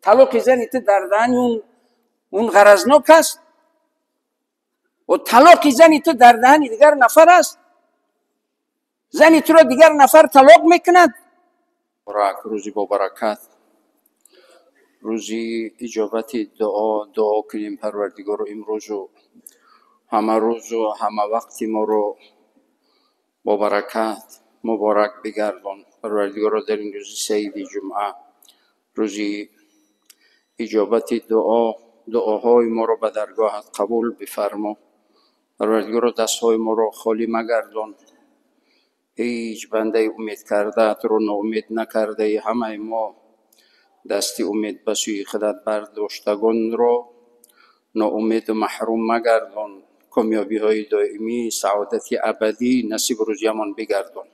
Талоқи зани ту дар даҳани он ғаразнок аст ва талоқи зани ту дар даҳани дигар нафар аст. Зани туро дигар нафар талоқ мекунад. Рӯзи бо баракат, рӯзи иҷобати дуо. Дуо кунем Парвардигору имрӯзу ҳама рӯзу ҳама вақти моро бо баракат муборак бигардон. Парвардигоро, дар ин рӯзи саиди ҷумъа, рӯзи иҷобати дуо, дуоҳои моро ба даргоҳат қабул бифармо. Парвардигоро, дастҳои моро холӣ магардон. Ҳеҷ бандаи умед кардаатро ноумед накардаи. Ҳамаи мо дасти умед ба сӯи худат бардоштагонро ноумеду маҳрум магардон. Комёбиҳои доимӣ, саодати абадӣ насиб рӯзиямон бигардон.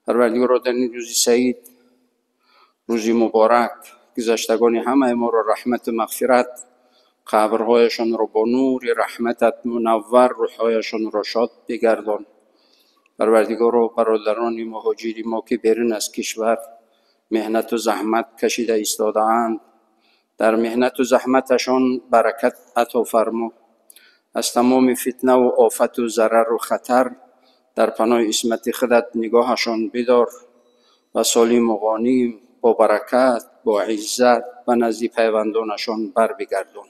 Парвардигоро, дар ин рӯзи саид, рӯзи муборак, гузаштагони ҳамаи моро раҳмату мағфират, қабрҳояшонро бо нури раҳматат мунаввар, рӯҳҳояшонро шод бигардон. Парвардигоро, бародарони муҳоҷири мо, ки берун аз кишвар меҳнату заҳмат кашида истодаанд, дар меҳнату заҳматашон баракат ато фармо. Аз тамоми фитнаву офату зарару хатар дар паноҳи исмати худат нигоҳашон бидор ва солиму ғоним, бо баракат, бо иззат ба назди пайвандонашон барбигардон.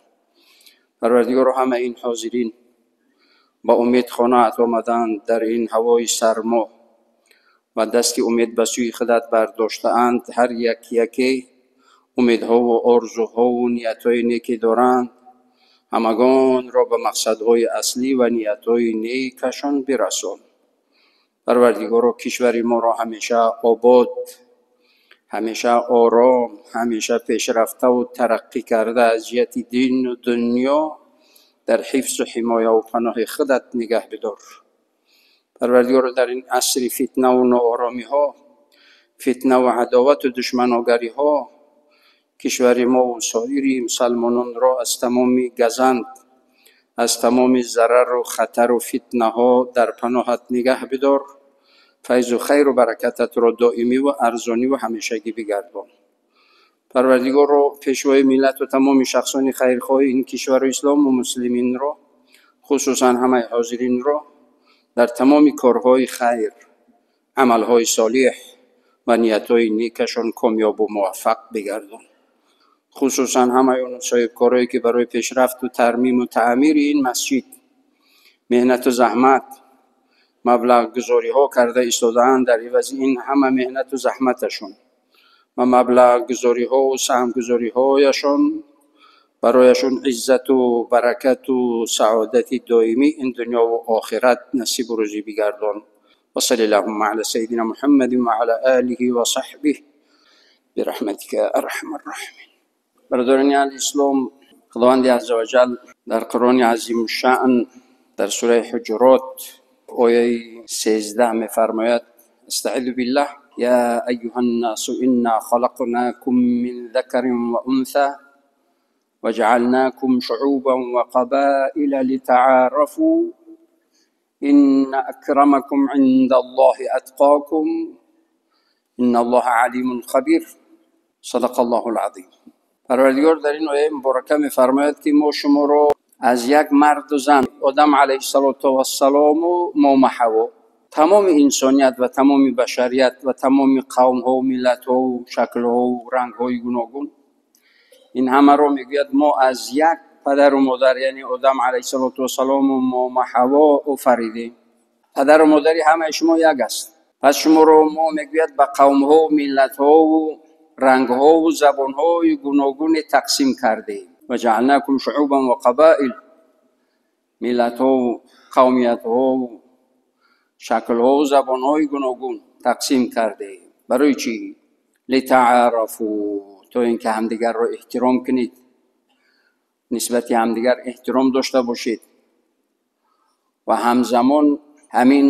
Парвардигоро, ҳама ин ҳозирин ба умед хонаат омаданд дар ин ҳавои сармо ва дасти умед ба сӯи худат бардоштаанд. Ҳар як яке умедҳову орзуҳову ниятҳои неке доранд. Ҳамагонро ба мақсадҳои аслӣ ва ниятҳои некашон бирасон. Парвардигоро, кишвари моро ҳамеша обод, ҳамеша ором, ҳамеша пешрафтаву тараққӣ карда аз ҷиҳати дину дунё дар ҳифзу ҳимояву паноҳи худат нигаҳ бидор. Парвардигоро, дар ин асри фитнаву нооромиҳо, фитнаву адовату душманогариҳо кишвари мову соири мусалмононро аз тамоми газанд, аз тамоми зарару хатару фитнаҳо дар паноҳат нигаҳ бидор. Файзу хайру баракататро доимиву арзониву ҳамешагӣ бигардон. Парвардигоро, пешвои миллату тамоми шахсони хайрхоҳи ин кишвару ислому муслиминро, хусусан ҳамаи ҳозиринро дар тамоми корҳои хайр, амалҳои солеҳ ва ниятҳои некашон комёбу муваффақ бигардон. Хусусан ҳамаи он соҳибкорое, ки барои пешрафту тармиму таъмири ин масҷид меҳнату заҳмат, маблағгузориҳо карда истодаанд, дар ивази ин ҳама меҳнату заҳматашон ва маблағгузориҳову саҳмгузориҳояшон барояшон иззату баракату саодати доимӣ ин дунёву охират насибу рӯзӣ бигардон. Ва салли аллоҳумма ала саййидина Муҳаммадин ва ала олиҳи ва саҳбиҳ бирахматика арҳамар роҳимин. Бародарони аҳли ислом, Худованди азза ва ҷал дар Қуръони азимушшаън дар сураи Ҳуҷурот ояи 13 мефармояд: астаизу биллаҳ, я айюҳаннасу инна халақнакум мин закарин ва унса ва ҷаалнакум шуъубан ва қабаила литаарафу инна акрамакум индаллоҳи атқокум инналлоҳа алимун хабир. Садақаллоҳул азим. Парвардигор дар ин ояи муборака мефармояд, ки мо шуморо аз як марду зан, Одам алайҳиссалоту вассалому мома Ҳаво, тамоми инсоният ва тамоми башарият ва тамоми қавмҳову миллатҳову шаклҳову рангҳои гуногун, ин ҳамаро мегӯяд мо аз як падару модар, яъне Одам алайҳиссалоту вассалому мома Ҳаво офаридем. Падару модари ҳамаи шумо як аст. Пас шуморо мо, мегӯяд, ба қавмҳову миллатҳову рангҳову забонҳои гуногуне тақсим кардем. Ва ҷаалнакум шуъубан ва қабаил, миллатҳову қавмиятҳову шаклҳову забонҳои гуногун тақсим кардем. Барои чӣ? Литаарафу, то ин ки ҳамдигарро эҳтиром кунед, нисбати ҳамдигар эҳтиром дошта бошед ва ҳамзамон ҳамин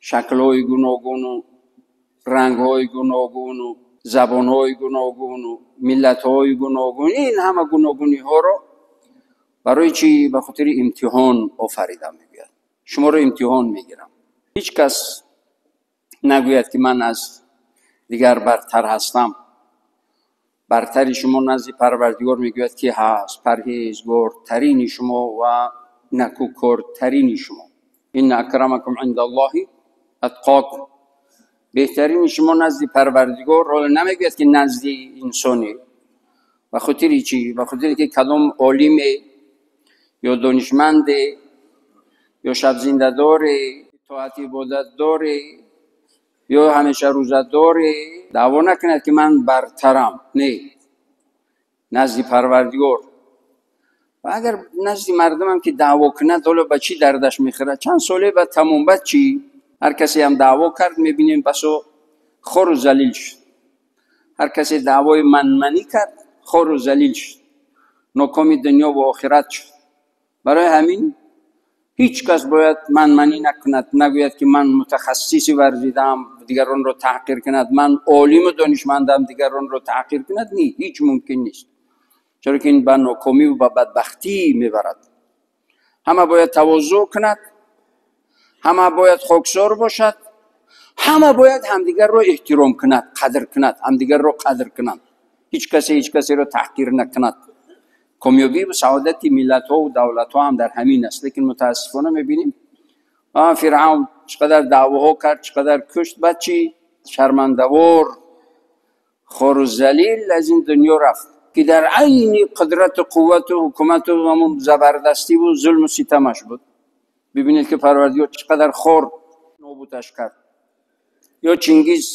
шаклҳои гуногуну рангҳои гуногуну забонҳои гуногуну миллатҳои гуногун, ин ҳама гуногуниҳоро барои чӣ? Ба хотири имтиҳон офаридам, мегӯяд. Шуморо имтиҳон мегирам. Ҳеҷ кас нагӯяд, ки ман аз дигар бартар ҳастам. бартари шумо назди Парвардигор мегӯяд ки ҳаст парҳезгортарини шумо ва накӯкортарини шумо. Инна акрамакум индаллоҳи атқокум. Беҳтарини шумо назди Парвардигор ҳоло намегӯяд ки назди инсоне. Ба хотири чӣ? Ба хотире ки кадом олиме ё донишманде ё шабзиндадоре, тоат ибодатдоре ё ҳамеша рӯзадоре даъво накунад ки ман бартарам. Не, назди Парвардигор. Ва агар назди мардумам ки даъво кунад, ҳоло ба чӣ дардаш мехӯрад? Чанд соле баъд тамом, баъд чӣ? Ҳар касе ҳам даъво кард, мебинем басо хору залил шуд. Ҳар касе даъвои манманӣ кард, хору залил шуд, нокоми дунё ва охират шуд. Барои ҳамин ҳеҷ кас бояд манманӣ накунад, нагӯяд ки ман мутахассиси варзидаам, дигаронро таҳқир кунад, ман олиму донишмандам, дигаронро таҳқир кунад. Не, ҳеҷ мумкин нест, чаро ки ин ба нокомӣ ва ба бадбахтӣ мебарад. Ҳама бояд тавозӯъ кунад, ҳама бояд хоксор бошад, ҳама бояд ҳамдигарро эҳтиром кунад, қадр кунад, ҳамдигарро қадр кунад, ҳеҷ касе ҳеҷ касеро таҳқир накунад. Комёбӣ ва саодати миллатҳо ва давлатҳо ҳам дар ҳамин аст. Лекин мутаассифона мебинем Фиръавн чӣ қадар даъвоҳо кард, чӣ қадар кушт, баъд чӣ? Шармандавор, хору залил аз ин дунё рафт, ки дар айни қудрату қуввату ҳукумату ҳамун забардастиву зулму ситамаш буд. Бибинед ки Парвардигор чӣ қадар хор нобудаш кард. Ё Чингиз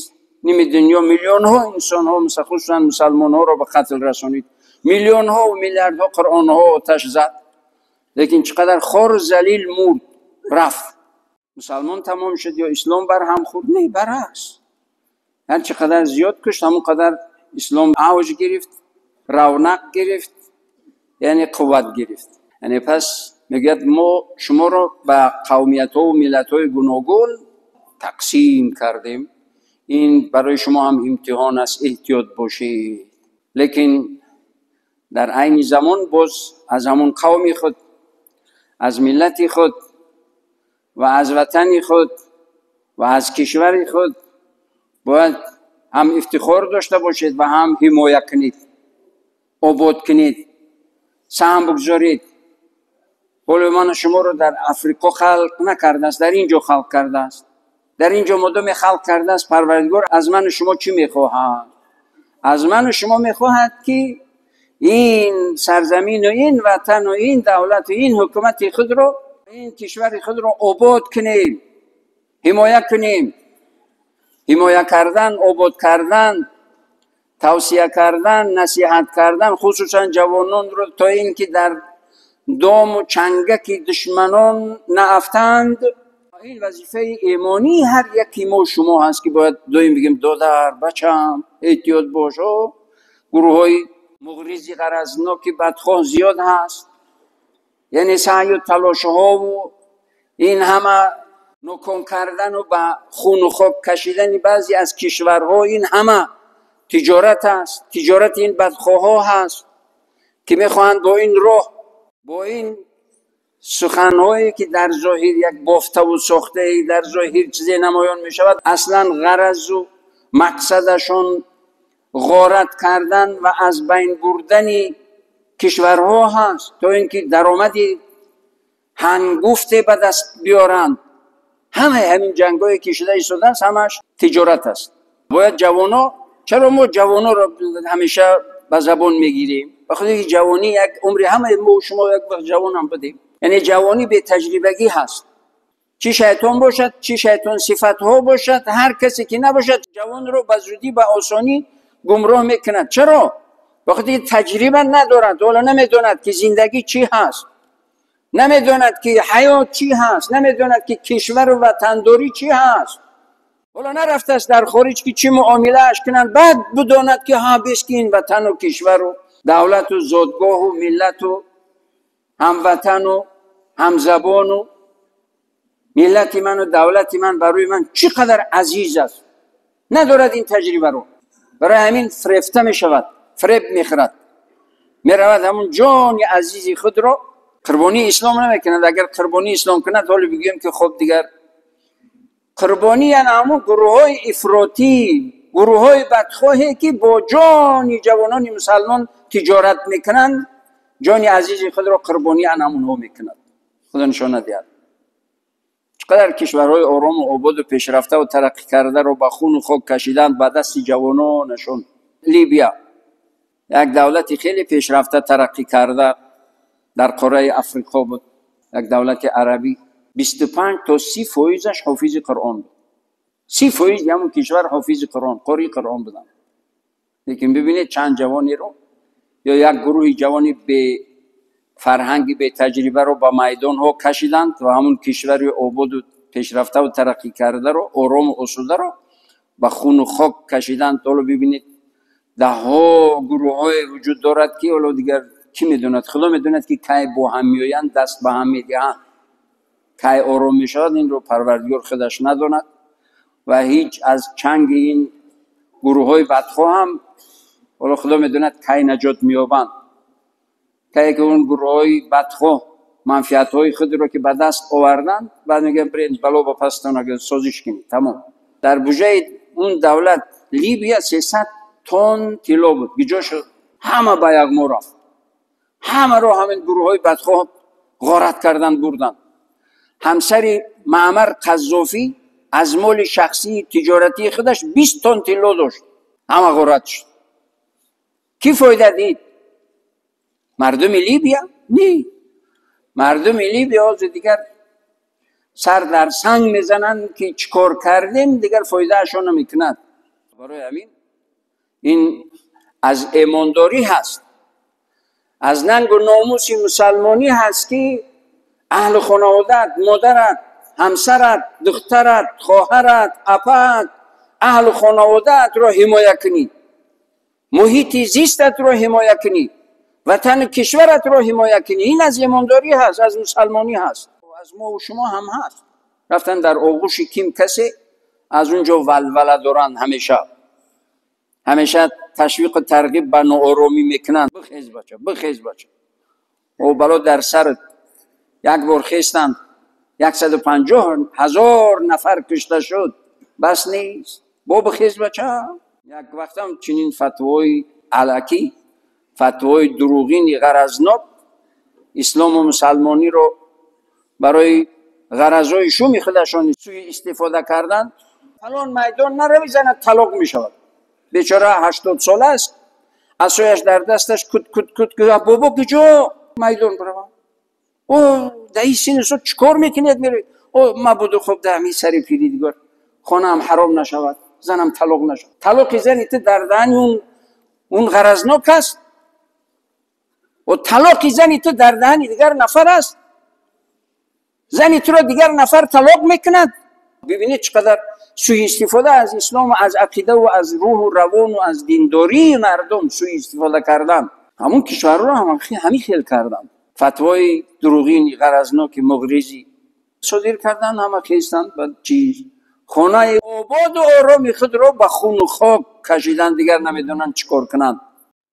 ними дунё, миллионҳо инсонҳо, хусусан мусалмонҳоро ба қатл расонид, миллионҳо ва миллиардҳо қуръонҳо оташ зад, лекин чӣ қадар хору залил мурд, рафт. Мусалмон тамом шуд ё ислом барҳам хӯрд? Не, баръакс, ҳар чӣ қадар зиёд кушт, ҳамон қадар ислом авҷ гирифт, равнақ гирифт, яъне қувват гирифт. Яъне пас мегӯяд мо шуморо ба қавмиятҳову миллатҳои гуногун тақсим кардем, ин барои шумо ҳам имтиҳон аст, эҳтиёт бошед. Лекин дар айни замон боз аз ҳамон қавми худ, аз миллати худ ва аз ватани худ ва аз кишвари худ бояд ҳам ифтихор дошта бошед ва ҳам ҳимоя кунед, обод кунед, саҳм бигзоред. Ҳоло ману шуморо дар Африқо халқ накардааст, дар ин ҷо халқ кардааст. Дар ин ҷо модоме халқ кардааст, Парвардигор аз ману шумо чӣ мехоҳад? Аз ману шумо мехоҳад ки ин сарзамину ин ватану ин давлату ин ҳукумати худро, ин кишвари худро обод кунем, ҳимоя кунем. Ҳимоя кардан, обод кардан, тавсия кардан, насиҳат кардан, хусусан ҷавононро, то ин ки дар дому чангаки душманон наафтанд. Ин вазифаи имонии ҳар яки мо шумо ҳаст ки бояд доим бигем: додар, бачам, эҳтиёт бош, гурӯҳҳои муғризи ғаразноки бадхоҳ зиёд ҳаст. Яъне саъю талошҳову ин ҳама ноком кардану ба хуну хок кашидани баъзе аз кишварҳо, ин ҳама тиҷорат аст, тиҷорати ин бадхоҳҳо ҳаст ки мехоҳанд бо ин роҳ, бо ин суханҳое ки дар зоҳир як бофтаву сохтае, дар зоҳир чизе намоён мешавад, аслан ғаразу мақсадашон ғорат кардан ва аз байн бурдани кишварҳо ҳаст, то ин ки даромади ҳангуфте ба даст биёранд. Ҳамаи ҳамин ҷангҳое ки шуда истодааст, ҳамааш тиҷорат аст. Бояд ҷавоно, чаро мо ҷавоноро ҳамеша ба забон мегирем? Ба хотире ки ҷавонӣ як умри ҳамаи мо шумо як вақт ҷавонам будем. Яъне ҷавонӣ бетаҷрибагӣ ҳаст. Чӣ шайтон бошад, чӣ шайтон сифатҳо бошад, ҳар касе ки набошад, ҷавонро ба зудӣ, ба осонӣ гумроҳ мекунад. Чаро? Ба хотире ки таҷриба надорад, ҳоло намедонад ки зиндагӣ чӣ ҳаст, намедонад ки ҳаёт чӣ ҳаст, намедонад ки кишвару ватандорӣ чӣ ҳаст. Ҳоло нарафтааст дар хориҷ ки чӣ муомилааш кунанд, баъд бидонад ки ҳа, бес ки ин ватану кишвару давлату зодгоҳу миллату ҳамватану ҳамзабону миллати ману давлати ман барои ман чӣ қадар азиз аст. Надорад ин таҷрибаро. Барои ҳамин фирефта мешавад, фиреб мехӯрад, меравад ҳамун ҷони азизи худро қурбонии ислом намекунад. Агар қурбонии ислом кунад, ҳоло бигӯем ки хуб, дигар қурбонӣ яъне ҳамун гурӯҳҳои ифротӣ, гурӯҳҳои бадхоҳе ки бо ҷони ҷавонони мусалмон тиҷорат мекунанд, ҷони азизи худро қурбонӣ ан ҳамонҳо мекунад. Худо нишона диҳад. Чӣ қадар кишварҳои орому ободу пешрафтаву тараққӣ кардаро ба хуну хок кашиданд ба дасти ҷавононашон. Либия як давлати хеле пешрафта, тараққӣ карда дар қораи Африқо буд, як давлати арабӣ. 25 то 30 фоизаш ҳофизи Қуръон буд. 30 фоизи ҳамон кишвар ҳофизи Қуръон, қории Қуръон буданд. Лекин бибинед, чанд ҷавонеро ё як гурӯҳи ҷавони бефарҳанги, бетаҷрибаро ба майдонҳо кашиданд ва ҳамон кишвари ободу пешрафтаву тараққӣ кардаро, орому осударо ба хуну хок кашиданд. Ҳоло бибинед, даҳҳо гурӯҳҳое вуҷуд дорад, ки ҳоло дигар кӣ медонад, Худо медонад, ки кай бо ҳам меоянд, даст ба ҳам медиҳанд, кай ором мешавад, инро Парвардигор худаш надонад. Ва ҳеҷ аз чанги ин гурӯҳҳои бадхоҳ ҳам ҳоло Худо медонад, кай наҷот меёбанд. Кае ки он гурӯҳҳои бадхоҳ манфиатҳои худро ки ба даст оварданд, баъд мегӯянд: «Биред, бало ба пастон, созиш кунед, тамом». Дар буҷаи он давлат, Либия, 300 тонн тилло буд. Гиҷо шуд? Ҳама ба яғмо рафт. Ҳамаро ҳамин гурӯҳҳои бадхоҳ ғорат карданд, бурданд. Ҳамсари Маъмар Қаззофӣ аз моли шахсии тиҷоратии худаш 20 тонн тилло дошт. Ҳама ғорат шуд. Кӣ фоида дид? Мардуми Либия? Не, мардуми Либия ҳозир дигар сар дар санг мезананд, ки чӣ кор кардем, дигар фоидаашон намекунад. Барои ҳамин ин аз эмондорӣ ҳаст, аз нангу номуси мусалмонӣ ҳаст, ки аҳли хонаводаат, модарат, ҳамсарат, духтарат, хоҳарат, апаат, аҳлу хонаводаатро ҳимоя кунӣ, муҳити зистатро ҳимоя кунӣ, ватани кишваратро ҳимоя кунӣ. Ин аз имондорӣ ҳаст, аз мусалмонӣ ҳаст, аз мову шумо ҳам ҳаст. Рафтан дар оғӯши ким касе, аз он ҷо валвала доранд, ҳамеша, ҳамеша ташвиқу тарғиб ба нооромӣ мекунанд. Бихез, бача, бихез, бача, о бало дар сарат. Як бор хестанд, 150 000 нафар кушта шуд. Бас нест, бо бихез, бача. Як вақтам чунин фатвои алакӣ, фатвои дурӯғини ғаразнок, ислому мусалмониро барои ғаразҳои шуми худашон сӯи истифода карданд. Фалон майдон нарави, занат талоқ мешавад. Бечора 80 сола аст, асояш дар дасташ, кут кут кут. Бобо, куҷо майдон биравам? О, дар ин синну сол чӣ кор мекунед, меравед? О, мабуду хуб, дар ҳамин сари пири дигар хонаам ҳаром нашавад, занам талоқ нашавад. Талоқи зани ту дар даҳани он ғаразнок аст. О, талоқи зани ту дар даҳани дигар нафар аст. Зани туро дигар нафар талоқ мекунад. Бибинед, чӣ қадар сӯистифода аз ислому аз ақидаву аз рӯҳу равону аз диндории мардум сӯистифода кардан. Ҳамон кишварҳоро ҳамин хел карданд, фатвои дурӯғини ғаразноки муғризӣ содир карданд. Ҳама хестанд ба чиз, хонаи ободу ороми худро ба хуну хок кашиданд. Дигар намедонанд, чӣ кор кунанд.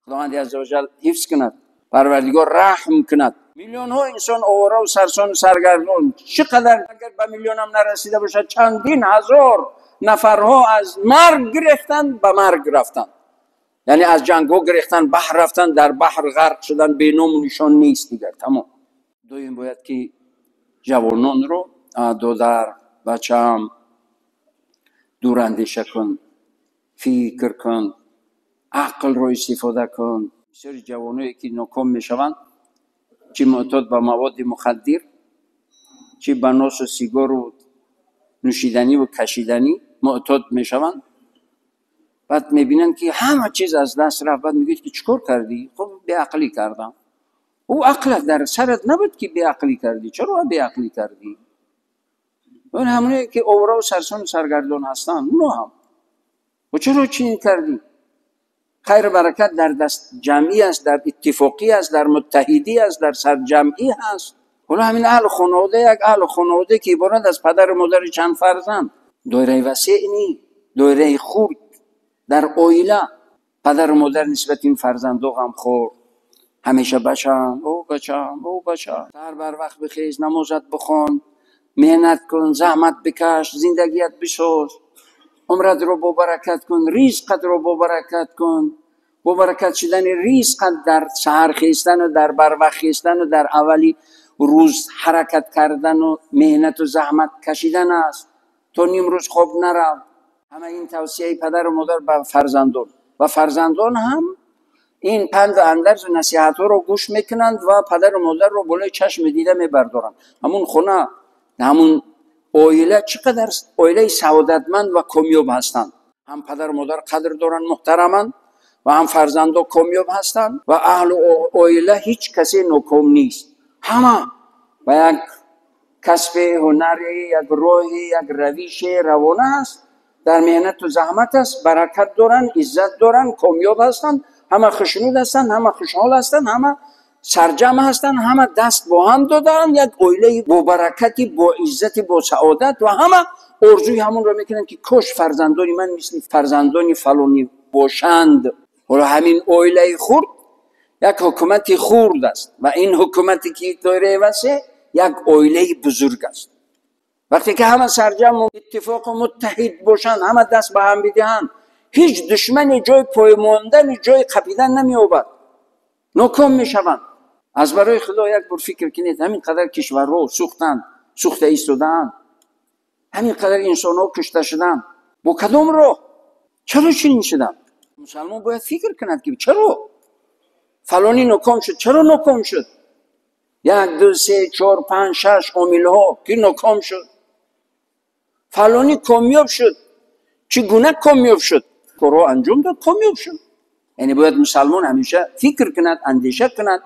Худованди аззаваҷал ҳифз кунад, Парвардигор раҳм кунад. Миллионҳо инсон овораву сарсону саргардон. Чӣ қадар, агар ба миллионам нарасида бошад, чандин ҳазор нафарҳо аз марг гирехтанд, ба марг рафтанд. Яъне аз ҷангҳо гирехтанд, баҳр рафтанд, дар баҳр ғарқ шуданд, беному нишон нест дигар, тамом. Доим бояд ки ҷавононро: «Додар, бачаам, дурандеша кун, фикр кун, ақлро истифода кун». Бисёри ҷавоное ки ноком мешаванд, чӣ муътод ба маводи мухаддир, чӣ ба носу сигору нӯшиданиву кашиданӣ муътод мешаванд, баъд мебинанд, ки ҳама чиз аз даст рафт. Баъд мегӯяд, ки чӣ кор кардӣ? Хуб, беақлӣ кардам. Ӯ ақлат дар сарат набуд, ки беақлӣ кардӣ? Чаро беақлӣ кардӣ? Ҳамоне ки овраву сарсону саргардон ҳастанд, оно ҳам: «Чаро чунин кардӣ?» Хайру баракат дар дастҷамъӣ аст, дар иттифоқӣ аст, дар муттаҳидӣ аст, дар сарҷамъӣ ҳаст. Ҳоло ҳамин аҳлу хонавода, як аҳлу хонавода, ки иборат аз падару модари чанд фарзанд, доираи васеъ ни, доираи хурд, дар оила падару модар нисбати ин фарзандо ғамхор, ҳамеша: «Бачаам, о бачаам, о бачаам, саҳар барвақт бихез, намозат бихон, меҳнат кун, заҳмат бикаш, зиндагият бисоз». Умрат ро бо баракат кун, ризқат ро бо баракат кун. Бо баракат шудани ризқат дар саҳар хестан ва дар барвақт хестан ва дар аввали рӯз ҳаракат кардан ва меҳнат ва заҳмат кашидан аст. То нимрӯз хоб нарав. Ҳама ин тавсияи падару модар ба фарзандон, ва фарзандон ҳам ин панд ва андарз ва насиҳатҳоро гӯш мекунанд ва падару модарро болои чашм дида мебардоранд. Ҳамун хона, ҳамун оила чӣ қадар оилаи саодатманд ва комёб ҳастанд. Ҳам падару модар қадр доранд, муҳтараманд, ва ҳам фарзандо комёб ҳастанд, ва аҳлу оила ҳеҷ касе ноком нест. Ҳама ба як касби ҳунаре, як роҳе, як равише равона аст, дар меҳнату заҳмат аст, баракат доранд, иззат доранд, комёб ҳастанд, ҳама хушнуд ҳастанд, ҳама хушҳол ҳастанд, ҳама сарҷамъ ҳастанд, ҳама даст бо ҳам додаанд, як оилаи бо баракати, бо иззати, бо саодат, ва ҳама орзуи ҳамонро мекунанд ки кош фарзандони ман мисли фарзандони фалонӣ бошанд. Ҳоло ҳамин оилаи хурд як ҳукумати хурд аст, ва ин ҳукумате ки доираи васеъ як оилаи бузург аст. Вақте ки ҳама сарҷамъу иттифоқу муттаҳид бошанд, ҳама даст ба ҳам бидиҳанд, ҳеҷ душмане ҷои поймондани, ҷои қапидан намеёбад, ноком мешаванд. Аз барои Худо як бор фикр кунед, ҳамин қадар кишварҳо сӯхтанд, сӯхта истодаанд, ҳамин қадар инсонҳо кушта шуданд. Бо кадом роҳ? Чаро чунин шуданд? Мусалмон бояд фикр кунад ки чаро фалонӣ ноком шуд, чаро ноком шуд? 1, 2, 3, 4, 5, 6 омилҳо ки ноком шуд. Фалонӣ комёб шуд, чӣ гуна комёб шуд? Корҳо анҷом дод, комёб шуд. Яъне бояд мусалмон ҳамеша фикр кунад, андеша кунад,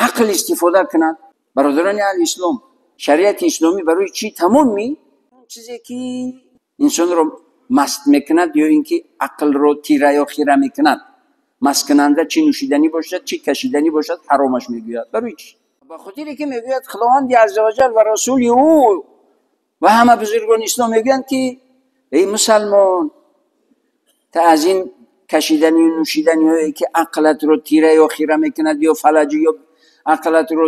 ақл истифода кунад. Бародарони аҳли ислом, шариати исломӣ барои чӣ тамоми чизе ки инсонро маст мекунад ё ин ки ақлро тира ё хира мекунад, масткунанда чӣ нӯшиданӣ бошад, чӣ кашиданӣ бошад, ҳаромаш мегӯяд. Барои чӣ? Ба хотире ки мегӯяд Худованди аззаваҷал ва расули ӯ ва ҳама бузургони ислом мегӯянд ки эй мусалмон, та аз ин кашиданию нӯшиданиҳое ки ақлатро тира ё хира мекунад ё фалаҷ ё ақлатро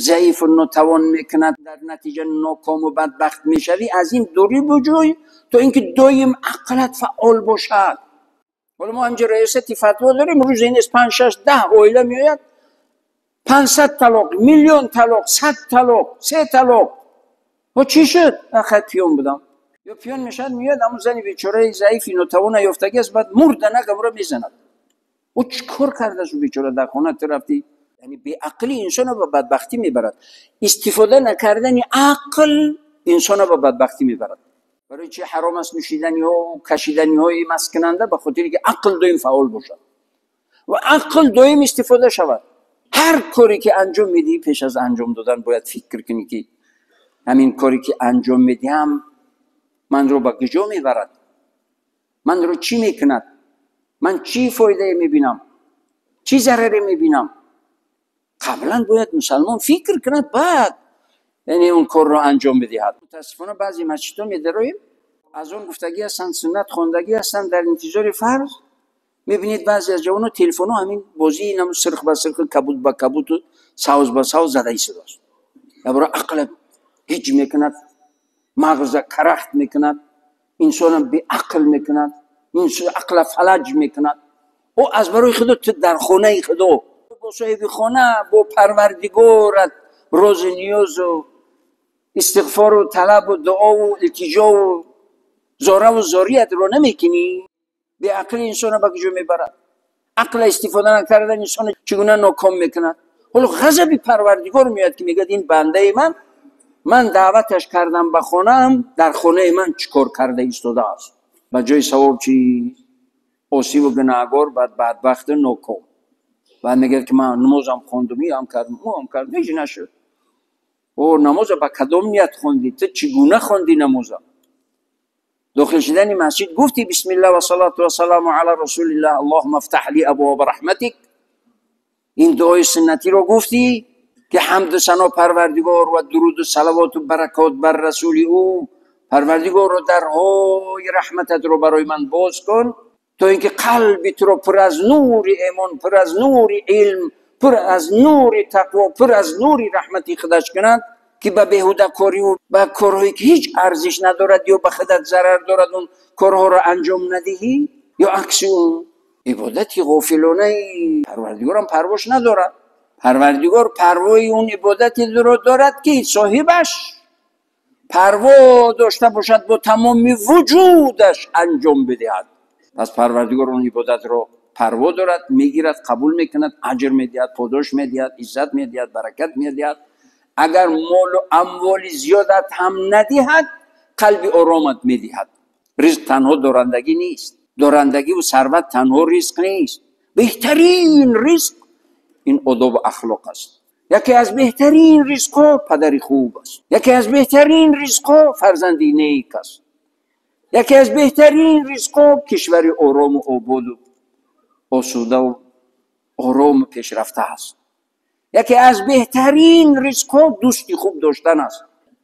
заифу нотавон мекунад, дар натиҷа нокому бадбахт мешавӣ, аз ин дурӣ буҷӯй то ин ки доим ақлат фаъол бошад. Ҳоло мо ҳамҷо раёсати фатво дорем, рӯзе нест 5, 6, 10 оила меояд, 500 талоқ, миллион талоқ, 100 талоқ, 3 талоқ. Ҳо чӣ шуд? Ахай пиён будам. Ё пиён мешавад, меояд ҳамун зани бечораи заифи нотавона ёфтагӣ аст, баъд мурданак амро мезанад. Ӯ чӣ кор кардааст ӯ бечора? Дар хона ту рафтӣ. Яъне беақлӣ инсонро ба бадбахтӣ мебарад. Истифода накардани ақл инсонро ба бадбахтӣ мебарад. Барои чӣ ҳаром аст нӯшиданиҳо кашиданиҳои масткунанда? Ба хотире ки ақл доим фаъол бошад ва ақл доим истифода шавад. Ҳар коре ки анҷом медиҳӣ, пеш аз анҷом додан бояд фикр кунӣ ки ҳамин коре ки анҷом медиҳам манро ба куҷо мебарад, манро чӣ мекунад, ман чӣ фоидае мебинам, чӣ зараре мебинам. Қаблан бояд мусалмон фикр кунад, баъд яъне он корро анҷом бидиҳад. Мутаассифона баъзе масҷидҳо медароем, аз он гуфтагӣ ҳастанд, суннат хондагӣ ҳастанд, дар интизори фарз. Мебинед баъзе аз ҷавонҳо телефонҳо ҳамин бозии нам сирх ба сирх, кабуд ба кабуду савз ба савз зада истодааст. Ябора ақла ҳиҷ мекунад, мағза карахт мекунад, инсона беақл мекунад, ақла фалаҷ мекунад. Ӯ аз барои Худо ту дар хонаи Худо бо соҳиби хона, бо Парвардигорат розу ниёзу истиғфору талабу дуову илтиҷову зораву зориятро намекунӣ. Беақли инсонро ба куҷо мебарад? Ақла истифода накардан инсонро чӣ гуна ноком мекунад? Ҳоло ғазаби Парвардигор меояд ки мегӯяд ин бандаи ман, ман даъваташ кардам ба хонаам, дар хонаи ман чӣ кор карда истодааст? Ба ҷои савоб чӣ? Осиву гунаҳгор, бадбахту ноком. Баъд мегӯяд ки ман намозам хондум, иам кардам, ӯам кардам, ҳеҷ нашуд. О, намоза ба кадом ният хондӣ? Ту чӣ гуна хондӣ намоза? Дохил шудани масҷид гуфтӣ бисмиллаҳ ва салату ва саламу ала расулиллаҳ, аллоҳумма фтаҳ ли абвоба раҳматик. Ин дуои суннатиро гуфтӣ ки ҳамду сано Парвардигор ва дуруду салавоту баракот бар расули ӯ, Парвардигорро дарҳои раҳмататро барои ман боз кун, то ин ки қалби туро пур аз нури имон, пур аз нури илм, пур аз нури тақво, пур аз нури раҳмати худаш кунад. ки ба беҳудакорӣ ва ба корҳое ки ҳеҷ арзиш надорад ё ба худат зарар дорад он корҳоро анҷом надиҳӣ, ё акси он ибодати ғофилонаи Парвардигорам парвош надорад. Парвардигор парвои он ибодатиро дорад ки соҳибаш парво дошта бошад, бо тамоми вуҷудаш анҷом бидиҳад. Пас Парвардигор он ибодатро парво дорад, мегирад, қабул мекунад, аҷр медиҳад, подош медиҳад, иззат медиҳад, баракат медиҳад. Агар молу амволи зиёдат ҳам надиҳад, қалби оромат медиҳад. Ризқ танҳо дорандагӣ нест. Дорандагиву сарват танҳо ризқ нест. Беҳтарин ризқ ин одобу ахлоқ аст. Яке аз беҳтарин ризқҳо падари хуб аст. Яке аз беҳтарин ризқҳо фарзанди нек аст. Яке аз беҳтарин ризқҳо кишвари орому ободу осудаву орому пешрафта аст. Яке аз беҳтарин ризқҳо дӯсти хуб доштан аст.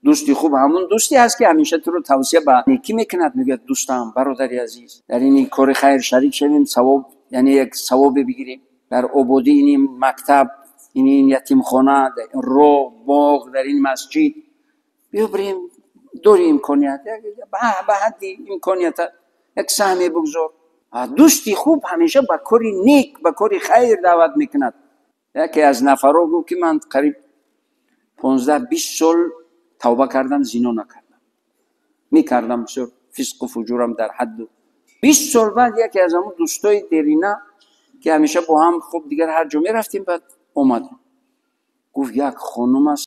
Дӯсти хуб ҳамон дӯсте аст ки ҳамеша туро тавсия ба некӣ мекунад. Мегӯяд: дӯстам, бародари азиз, дар ин кори хайр шарик шавем, савоб, яъне як савобе бигирем. Дар ободии ин мактаб, ин ятимхона, дар ин роҳ, боғ, дар ин масҷид биё бирем, дори имконият, ба ҳадди имконията як саҳме бигзор. Дӯсти хуб ҳамеша ба кори нек, ба кори хайр даъват мекунад. Яке аз нафарҳо гуфт ки ман қариб 15-20 сол тавба кардам, зино накардам. Мекардам бисёр фисқу фуҷурам дар ҳадду. 20 сол баъд яке аз ҳамон дӯстои дерина ки ҳамеша бо ҳам хуб дигар ҳар ҷо мерафтем, баъд омад. Гуфт: як хонум аст.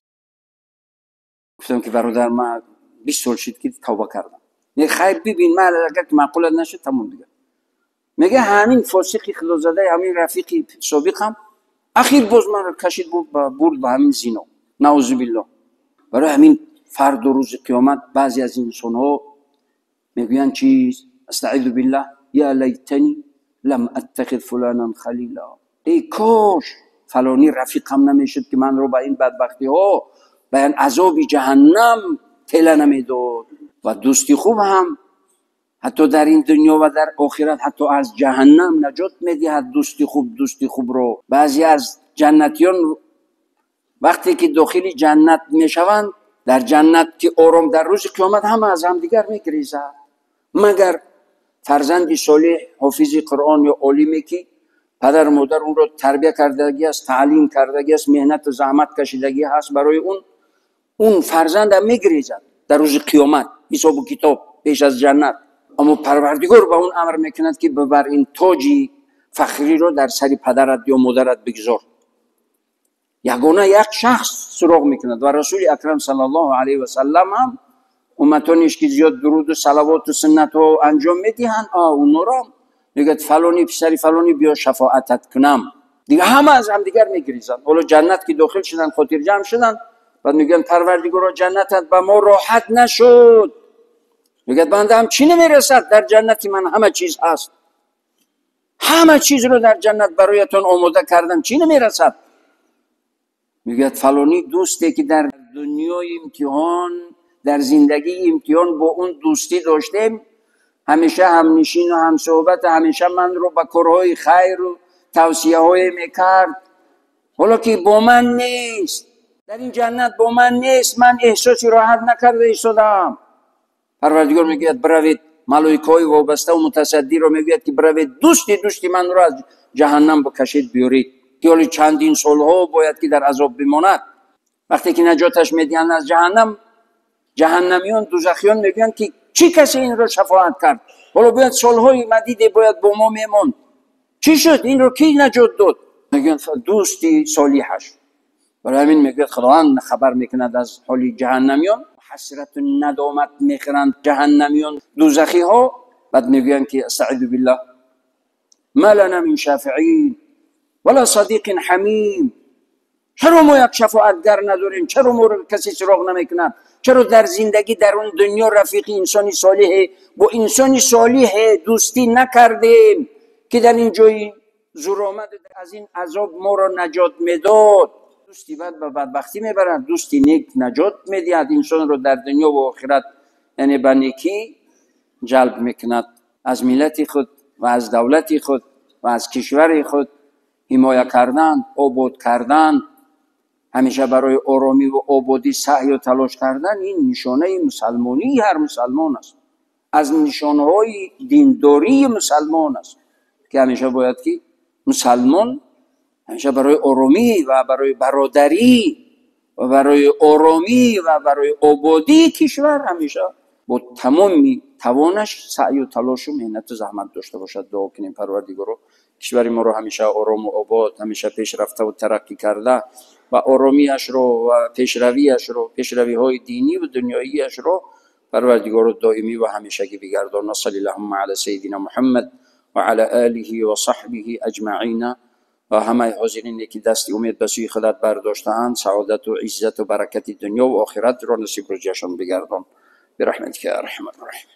Гуфтам ки бародар, ман 20 сол шуд ки тавба кардам. Не, хайр, бибин, ман агар ки маъқулат нашуд, тамом дигар. Мега ҳамин фосиқи худозадаи ҳамин рафиқи собиқам ахир боз манро кашид, бурд ба ҳамин зино. Наузу биллоҳ. Барои ҳамин фарду рӯзи қиёмат баъзе аз инсонҳо мегӯянд чиз: астаизу биллаҳ, я лайтани лам аттахид фуланан халила. Эй кош фалонӣ рафиқам намешуд ки манро ба ин бадбахтиҳо, ба ин азоби ҷаҳаннам тела намедод. Ва дӯсти хуб ҳам ҳатто дар ин дунё ва дар охират ҳатто аз ҷаҳаннам наҷот медиҳад дӯсти хуб, дӯсти хубро. Баъзе аз ҷаннатиён вақте ки дохили ҷаннат мешаванд, дар ҷаннат ки ором, дар рӯзи қиёмат ҳама аз ҳамдигар мегрезад, магар фарзанди солеҳ, ҳофизи Қуръон ё олиме ки падару модар онро тарбия кардагӣ аст, таълим кардагӣ аст, меҳнату заҳмат кашидагӣ ҳаст барои он, он фарзандам мегрезад дар рӯзи қиёмат, ҳисобу китоб пеш аз ҷаннат. Аммо Парвардигор ба он амр мекунад ки бибар ин тоҷи фахриро дар сари падарат ё модарат бигзор. Ягона як шахс суроғ мекунад ва Расули Акрам саллаллоҳу алайҳи васаллам ҳам умматонеш ки зиёд дуруду салавоту суннатҳо анҷом медиҳанд, онҳоро мегӯяд: фалони писари фалони, биё шафоатат кунам. Дигар ҳама аз ҳамдигар мегирезанд. Ҳоло ҷаннат ки дохил шуданд, хотирҷамъ шуданд, баъд мегӯянд: Парвардигоро, ҷаннатат ба мо роҳат нашуд. Мегӯяд: бандаам, чӣ намерасад? Дар ҷаннати ман ҳама чиз ҳаст, ҳама чизро дар ҷаннат бароятон омода кардам, чӣ намерасад? Мегӯяд: фалонӣ дӯсте ки дар дунёи имтиҳон, дар зиндагии имтиҳон бо он дӯстӣ доштем, ҳамеша ҳамнишину ҳамсӯҳбат, ҳамеша манро ба корҳои хайру тавсияҳое мекард, ҳоло ки бо ман нест, дар ин ҷаннат бо ман нест, ман эҳсоси роҳат накарда истодаам. Парвардигор мегӯяд: биравед, малоикаҳои вобаставу мутасаддиро мегӯяд ки биравед, дӯсти дӯсти манро аз ҷаҳаннам бикашед биёред, ки ҳоли чандин солҳо бояд ки дар азоб бимонад. Вақте ки наҷоташ медиҳанд аз ҷаҳаннам, ҷаҳаннамиён, дузахиён мегӯянд ки чӣ касе инро шафоат кард? Ҳоло бояд солҳои мадиде бояд бо мо мемонд. Чӣ шуд? Инро кӣ наҷот дод? Мегӯянд: дӯсти солиҳаш. Барои ҳамин мегӯяд Худованд, хабар мекунад аз ҳоли ҷаҳаннамиён, ҳасрату надомат мехӯранд ҷаҳаннамиён, дузахиҳо. Баъд мегӯянд ки астаизу биллаҳ, ма лана мин шафиин вала садиқин ҳамим. Чаро мо як шафоатгар надорем? Чаро моро касе суроғ намекунад? Чаро дар зиндагӣ, дар он дунё рафиқи инсони солиҳе, бо инсони солиҳе дӯстӣ накардем ки дар ин ҷои зуромад аз ин азоб моро наҷот медод? Дӯсти бад ба бадбахтӣ мебарад, дӯсти нек наҷот медиҳад инсонро дар дунё ва охират, яъне ба некӣ ҷалб мекунад. Аз миллати худ ва аз давлати худ ва аз кишвари худ ҳимоя кардан, обод кардан, ҳамеша барои оромӣ ва ободӣ саъю талош кардан, ин нишонаи мусалмонии ҳар мусалмон аст, аз нишонаҳои диндории мусалмон аст, ки ҳамеша бояд ки мусалмон ҳамеша барои оромӣ ва барои бародарӣ ва барои оромӣ ва барои ободии кишвар ҳамеша бо тамоми тавонаш саъю талошу меҳнату заҳмат дошта бошад. Дуо кунем, Парвардигоро, кишвари моро ҳамеша орому обод, ҳамеша пешрафтаву тараққӣ карда ва оромиашро ва пешравиашро, пешравиҳои динӣ ва дунёиашро, Парвардигоро, доимӣ ва ҳамешагӣ бигардон. Салли аллоҳумма ала саййидина Муҳаммад ва ала олиҳи ва саҳбиҳи аҷмаина. Ва ҳамаи ҳозирине, ки дасти умед ба сӯи худат бардоштаанд, саодату иззату баракати дунё ва охиратро насиб рӯзияшон бигардон. Бирахматика я арҳамар роҳимин.